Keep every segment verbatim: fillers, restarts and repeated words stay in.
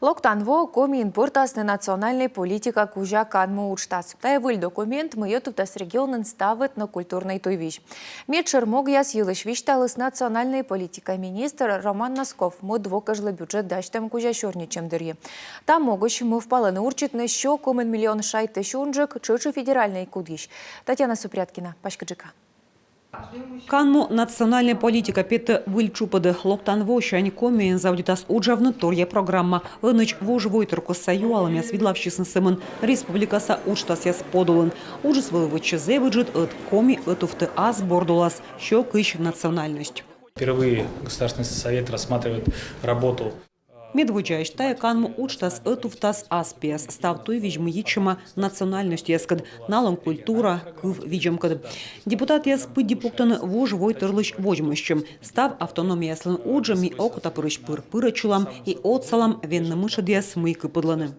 Локтан во Комиын пӧртасны национальнӧй политика кузя канму уджтас. Тайӧ выль документ, мый ӧтувтас регионын став этнокультурнӧй туйвизь. Медшӧр могъяс йылысь висьталіс национальнӧй политика министр Роман Носков мӧд во кежлӧ бюджет дасьтӧм кузя сёрнитчӧм дырйи. Та могысь мӧвпалӧны урчитны сё комын миллион шайт тысяч унджык тшӧтш федеральнӧй кудйысь. Татьяна Супряткина паськыдджыка. Канму национальнӧй политика петӧ выль чупӧдӧ. Локтан восянь Комиын заводитас уджавны торъя программа. Ӧнӧдз вужвойтыр костса юалӧмъяс видлавсисны сӧмын республикаса уджтасъяс подулын. Уджыс вӧлі вӧчсьӧ зэв ыджыд ӧт: Коми ӧтувтӧ ас борд улас сё кызь национальность. Впервые Государственный совет рассматривает работу. Медводдзаысь тайӧ канму уджтас ӧтувтас ас пиас. Став туйвизь, мый йитчӧма национальностьяскӧд, налӧн культура, кыв видзӧмкӧд. Депутатъяс пыдди пуктӧны вужвойтырлысь водзмӧстчӧм. Став автономияяслӧн уджӧ ми окотапырысь пыр пырӧдчылам и отсалам венны мытшӧдъяс, мый кыпӧдлӧны.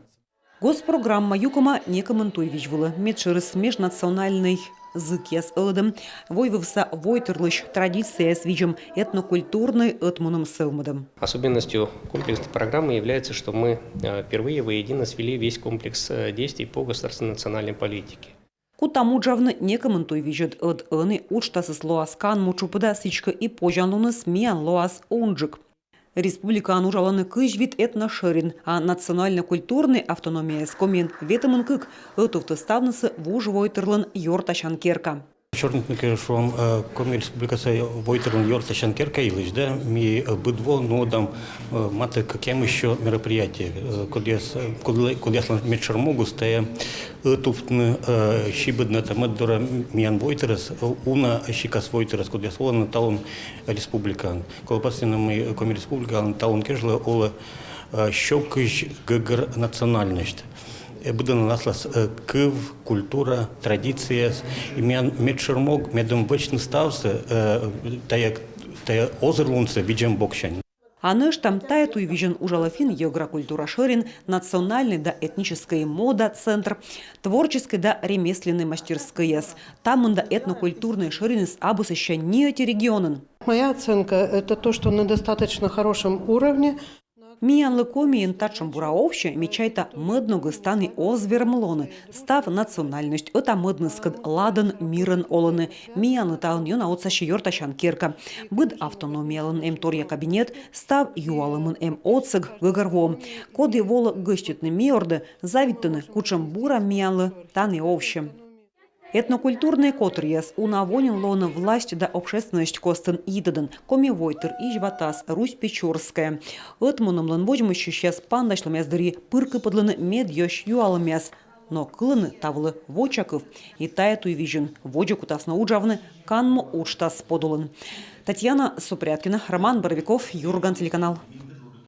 Госпрограмма юкӧма некымын туйвизь вылӧ. Медшӧрыс — межнациональнӧй зыкъяс ӧлӧдӧм, войвывса войтырлысь традицияяс видзӧм, этнокультурнӧй ӧтмунӧм сӧвмӧдӧм. Особенностью комплексной программы является, что мы э, впервые воедино свели весь комплекс э, действий по государственной национальной политике. Кутам уджавны некымын туйвизьӧд. Ӧд ӧні уджтасыс лоас канму чупӧда, сідзкӧ и позянлуныс миян лоас унджык. Республикаын уджалӧны кызь вит этношӧрин, а национальнӧй-культурнӧй автономияыс Комиын ветымын кык. Ӧтувтӧ ставнысӧ вужвойтырлӧн ёртасян керка. Сёрнитны кӧ, шуам, э, Коми Республикаса войтырлӧн ёртасян керка йылысь, да, ми э, быд во нуӧдам э, матӧ кӧкъямыс сё мероприятие, э, кодъяс, э, кодлы-, кодъяслӧн медшӧр могыс — тайӧ ӧтувтны э, сибӧдны ӧта-мӧд дорӧ миян войтырӧс, э, уна сикас войтырӧс, кодъяс олӧны талун республикаын. Колӧ пасйыны, мый Коми Республикаын талун кежлӧ олӧ э, сё кызь гӧгӧр национальность. Э, быдӧнлӧн аслас э, кыв, культура, традицияяс. И миян медшӧр мог — медым вӧчны ставсӧ э, тайӧ, тайӧ озырлунсӧ видзӧм боксянь. А нӧшта тайӧ туйвизьын уджалӧ финн-йӧгра культура шӧрин, национальнӧй да этническӧй мода центр, творческӧй да ремесленнӧй мастерскӧйяс. Та мында этнокультурнӧй шӧриныс абу сэсся ни ӧти регионын. Моя оценка — это то, что на достаточно хорошем уровне. Миянлы Комиын татшӧм бура овсьӧ, ме чайта, мӧд ногыс тані оз вермы лоны. Став национальность ӧта-мӧдныскӧд ладӧн мирӧн олӧны. Миянлы таын ёна отсасьӧ ёртасян керка. Быд автономиялӧн эм торъя кабинет, став юалӧмын эм отсӧг гӧгӧрвоӧм. Коді волӧ гӧститны ми ордӧ, завидьтӧны, кутшӧм бура миянлы тані овсьӧ. Этнокультурнӧй котыръяс уна во нин лоӧны власть да общественность костын йитӧдын. Коми войтыр изьватас Русь Печорская. Ӧтмунӧмлӧн водзмӧстчысьяс пантасьлӧмъяс дырйи пыр кыпӧдлӧны медъёсьт юалӧмъяс. Но кылӧны та вылӧ вочакыв. И тайӧ туйвизьын водзӧ кутасны уджавны канму уджтас подулын. Татьяна Супряткина, Роман Боровиков, «Юрган» телеканал.